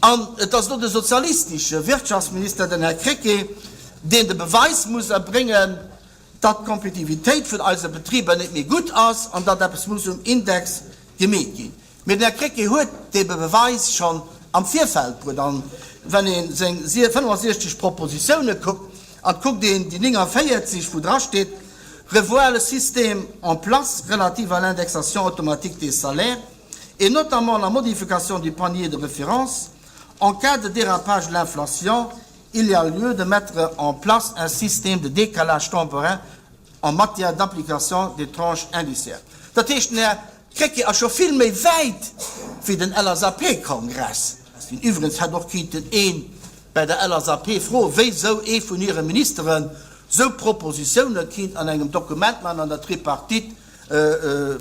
An et ass elo de sozialistesche Wirtschaftsminister, den Här Krecké, deen de Beweis muss erbréngen, datt d'Kompetitivitéit vun eise Betriber net méi gutt ass an datt eppes muss um Index gemeet ginn. Mee den Här Krecké huet dee Beweis schonn am Virfeld bruet. An wann ee seng 65 Propositioune kuckt, an et kuckt een déi 49, wou drasteet, revoir le système en place relatif à l'indexation automatique des salaires et notamment la modification du panier de référence en cas de dérapage de l'inflation, il y a lieu de mettre en place un système de décalage temporaire en matière d'application des tranches indiciaires. Dat heescht, den Här Krecké ass scho vill méi wäit wéi den LSAP-Kongress, deen iwwregens hätt och kinnten ee bäi der LSAP froen, wéisou ee vun hire Ministeren sou Propositioune kinnt an engem Dokument maachen an der Tripartite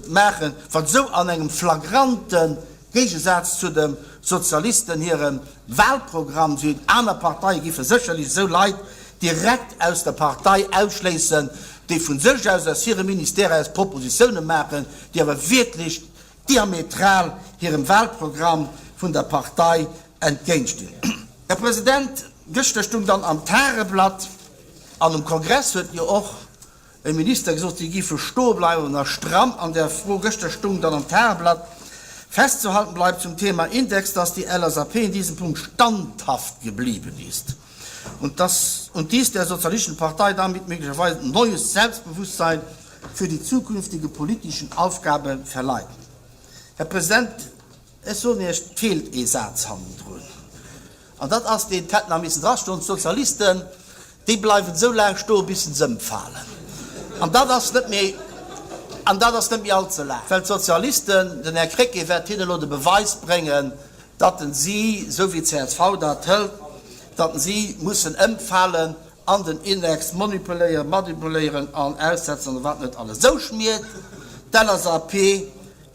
maachen, wat esou an engem flagrante Géigesaz zu de Sozialisten hirem Wahlprogramm sinn. Aner Parteie giffe sécherlech esou Leit direkt aus der Partei ausschléissen, déi vu sech aus, aus hirem Ministère aus Propositioune maachen, déi awer wierklech diametral hirem Wahlprogramm vun der Partei entgéintstinn. Här President, gëschter stung dann am Tageblatt, an um Kongress huet jo och E Minister gesot, si géife stoe bleiwen a stramm an där Fro. Gëschter stoung dann am Tageblatt, Festzuhalten bleibt zum Thema Index, dass die LSAP in diesem Punkt standhaft geblieben ist und dass und dies der Sozialistischen Partei damit möglicherweise neues Selbstbewusstsein für die zukünftige politischen Aufgabe verleiht. Här President, ech soen Iech, et feelt ee Saz hannendrun. An dat ass deen, d'hätt nach missen drastoen, d'Sozialisten, déi bleiwen esou laang stoen, bis se ëmfalen. An dat ass net méi, an dat ass net méi allze laang. Well d'Sozialisten, den Här Krecké wäert hinne elo de Beweis bréngen, datt en si, esou wéi d'CSV dat hëlt, datt en si mussen ëmfalen an den Index manipuléieren, manipuléieren an aussetzen an wat net alles. Esou schmiert d'LSAP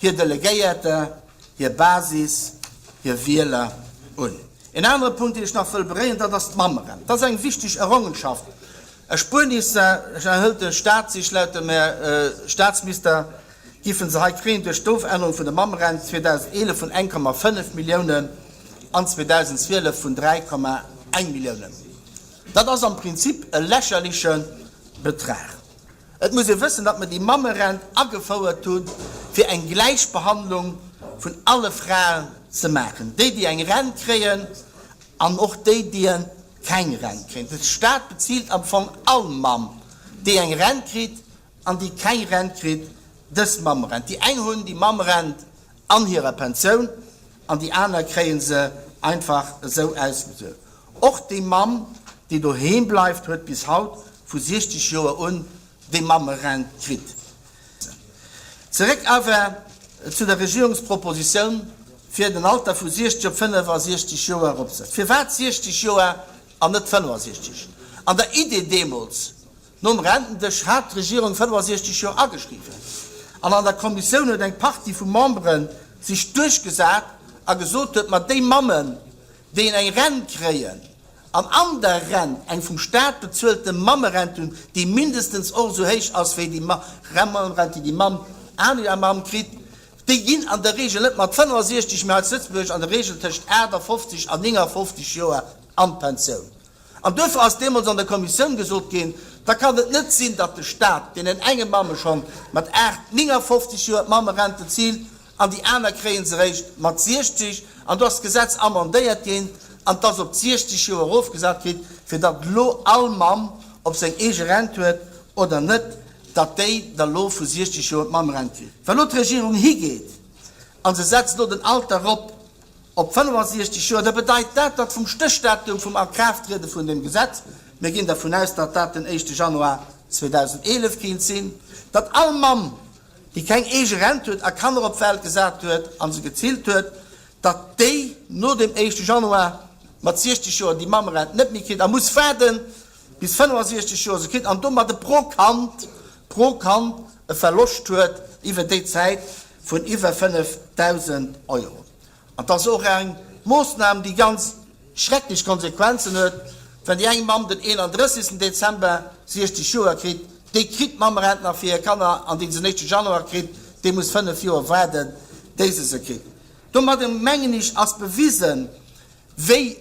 hir Delegéierter hir Basis, hir Wieler un. Een anere Punkt, deen ech nach wëll beréieren, dat ass d'Mammerent. Dat ass eng wichteg Errongenschaft. Erspuernisser hëlt de Stat sich laut dem Här Statsminister, giffen se hei kréien duerch d'Ofännerung vun der Mammerent 2011 vun 1,5 Milliounen an 2012 vun 3,1 Milliounen. Dat ass am Prinzip e lächerliche Betrag. Et muss ee wëssen, datt mer déi Mammerent agefouert hunn, fir eng Gläichbehandlung vun alle Fraen ze maachen, déi, déi eng Rent kréien, an och déi, déi keng Rent kréien. De Stat bezilt am Fong all Mamm, déi eng Rent kritt an déi keng Rent kritt, dës Mammerent. Déi eng hunn déi Mammerent an hirer Pensioun an déi aner kréie se einfach esou ausbezuelt. Och déi Mamm, déi doheem bleift, huet bis haut vu 60 Joer un déi Mammerent kritt. Zeréck awer zu der Regierungspropositioun, fir den Alter vu 60 op 65 Joer eropzesetzen. Firwat 60 Joer an net 65? An der Idee deemools Nom Rentendësch hat d'Regierung 65 Joer ageschriwwen an an der Kommissioun huet eng Partie vu Membere sech duerchgesat a gesot huet, ma déi Mammen, déi eng Rent kréien an an der Rent eng vum Staat bezuelte Mammerent hunn, déi mindestens och esou héich ass wéi déi Mammerent, déi déi Mamm, aner Mamm kritt, déi ginn an der Regel net mat 65, mä hei zu Lëtzebuerg an der Regel tëscht 58 an 59 Joer an d'Pensioun. An duerfir ass deemools an der Kommissioun gesot ginn, da kann et net sinn, datt de Stat deenen enge Mamme schonn mat 8, 59 Joer d'Mammerent bezilt an déi aner kréie se eréischt mat 60. An do ass d'Gesetz amendéiert ginn an et ass op 60 Joer erofgesat ginn, fir datt elo all Mamm, ob se eng eege Rent huet oder net, datt déi da lo vu 60 Joer d'Mammerent kritt. Wa lo d'Regierung higeet a se setzt elo den Alter erop, Op 65 Joer, da bedeit dat, datt vum Stéchdatum vum A-Kraaft-Triede vun deem Gesetz, mir ginn dervun aus, datt dat den éischte Januar 2011 kéint sinn, datt all Mamm, déi keng eege Rent huet a Kanner op d'Welt gesat huet a se gezillt huet, datt déi no dem éischte Januar mat 60 Joer déi Mammerent net méi kritt a muss waarden, bis 65 Joer se kritt an domadde pro Kand, pro Kand e Verloscht huet iwwer déi Zäit vun iwwer 5.000 Euro. An 't ass och eng Moossnam, déi ganz schrecklech Konsequenzen huet, Wenn déi eng Mamm den 31. Dezember 60 Joer kritt, déi kritt d'Mammerent nach fir hir Kanner, an déi se den éischte Januar kritt, déi muss 5 Joer waarden, déi se se kritt. Domadde mengen ech ass bewisen. wéi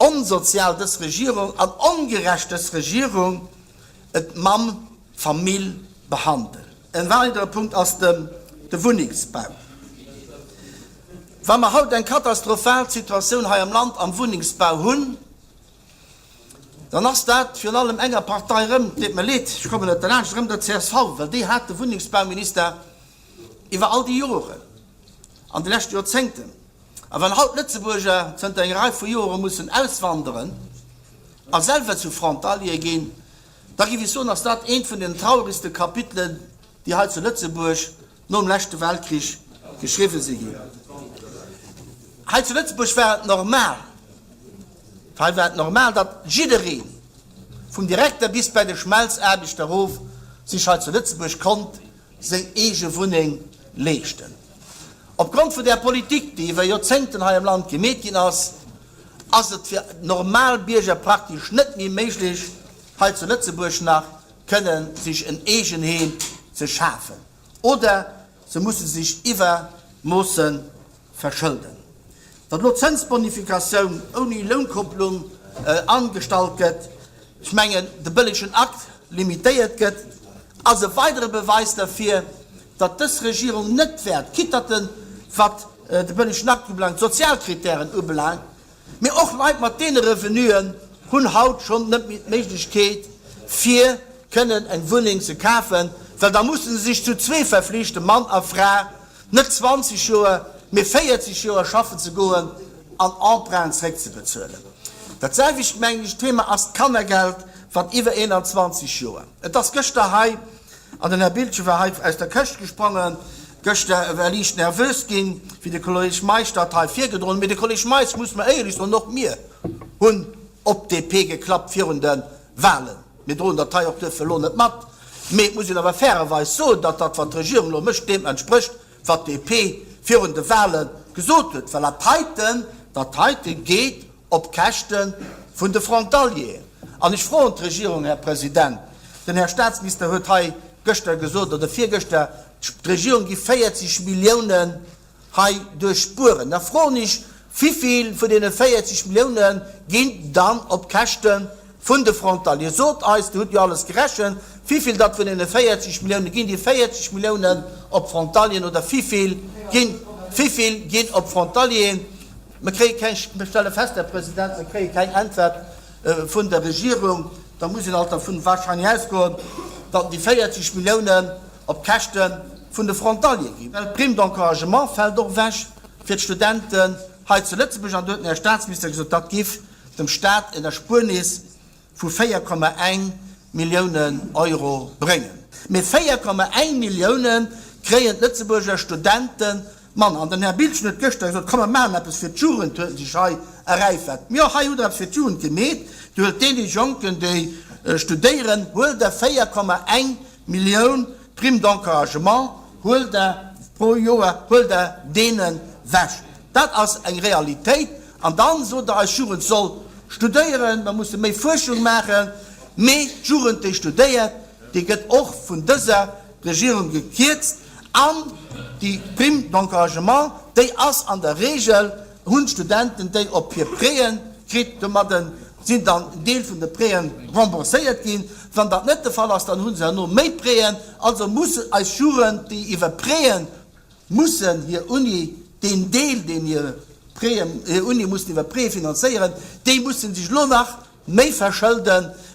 onsozial dës Regierung an ongerecht dës Regierung et mam Famill behandelt. En weidere Punkt ass de Wunnengsbau. Wa mer haut eng katastrophal Situatioun hei am Land am Wunnengsbau hunn, dann ass dat virun allem enger Partei erëm, deet mer leed, ech kommen net derlaanscht, erëm der csv, well déi hat de Wunnengsbauminister iwwer all déi Joren an de leschte Joerzéngten. A wann haut d'Lëtzebuerger zënter enger Rei vu Jore mussen auswanderen a selwer zu Frontalier ginn, da géif ech soen, ass dat eent vun den trauregste Kapitelen, déi hei zu Lëtzebuerg nom leschte Weltkrich geschriwwe si ginn. Hei zu Lëtzebuerg war et normal, hei war et normal, datt jiddereen, vum Direkter bis bei de Schmelzaarbechter erof, sech hei zu Lëtzebuerg konnt seng eege Wunneng leeschten. Opgrond vun där Politik, déi iwwer Joerzéngten hei am Land gemeet ginn ass, ass et fir normal Bierger praktesch net méi méiglech, hei zu Lëtzebuerg nach kënne sech en Eegenheem ze schafen oder se musse sech iwwer Moosse verschëlden. Datt elo d'Zënsbonifikatioun ouni Lounkopplung angestallt gëtt, ech mengen de bëllegen Akt limitéiert gëtt, ass e weidere Beweis derfir, datt dës Regierung net wäert, quitte datt en, wat de bëllegen Akt ubelaangt, d'Sozialkritären ubelaangt, Mee och Leit mat deene Revenuen hunn haut schonn net méi d'Méiglechkeet, fir kënnen eng Wunneng ze kafen, well da musse se sech zu zwee verflichten, Mann a Fra, net 20 Joer, mee 40 Joer schaffen ze goen an Emprunten zréckzebezuelen. Dat selwecht, mengen ech, Thema ass d'Kannergeld, wat iwwer 21 Joer. Et ass gëschter hei An den Här Biltgen war hei aus der Këscht gesprongen gëschter, e war liicht nervös ginn, wéi de Kolleg Meisch dat hei virgedroen huet. Mee de Kolleg Meisch, muss mer éierlech soen, och mir hunn op d'DP geklappt virun de Wahlen. Mir droen dat hei och duerfir elo net mat. Mee et muss een awer fairerweis soen, datt dat, wat d'Regierung elo mécht, deem entsprécht, wat d'DP virun de Wahle gesot huet. Well dat heiten, dat heite geet op Käschte vun de Frontalieren. An ech froen d'Regierung, Här President, den Här Statsminister huet hei gëschter gesot, oder virgëschter, d'Regierung giff 40 Milliounen hei duerch spueren. Da froen ech, Wivill vun deene 40 Milliounen ginn dann op d'Käschte vun de Frontalieren? Sot eis, Dir hutt jo alles gerechent, wivill datt vun deene 40 Milliounen ginn déi 40 Milliounen op d'Frontalieren oder wivill ginn, wivill ginn op d'Frontalieren? Mir kréie keng, mir stelle fest, Här President, mir kréie keng Äntwert vun der Regierung. Da muss een alt dervun wahrscheinlech ausgoen, datt déi 40 Milliounen op d'Käschte vun de Frontaliere ginn. Well d'Prime d'encouragement fält och ewech fir d'Studenten hei zu Lëtzebuerg. An do huet den Här Statsminister gesot, dat giff dem Stat en Erspuernis vu 4,1 Milliounen Euro bréngen. Mee 4,1 Millioune kréien d'Lëtzebuerger Studente manner. An den Här Biltgen huet gëschter gesot, komm mer maachen eppes fir d'Jugend, huet en sech hei eräifert. Jo, hei hutt Der eppes fir d'Jugend gemeet. Dir huelt deene Jonken, déi studéieren, huelt Der 4,1 Millioun Prime d'encouragement, huelt Der pro Joer, huelt Der deenen ewech. Dat ass eng Realitéit. An dann sot Der, eis Jugend soll studéieren, mer musse méi Fuerschung maachen. Mee d'Jugend, déi studéiert, déi gëtt och vun dëser Regierung gekierzt. An déi Prime d'encouragement, déi ass an der Regel, hunn d'Studenten déi op hir Prêten kritt. Domadde sinn dann en Deel vun de Prêten rembourséiert ginn. Wann dat net de Fall ass, dann hu se herno méi Prêten. Also muss eis Jugend, déi iwwer Prêten mussen hir Uni, deen Deel, deen hir Prêten, hir Uni mussen iwwer Prêt finanzéieren, déi mussen sech elo nach méi verschëlden.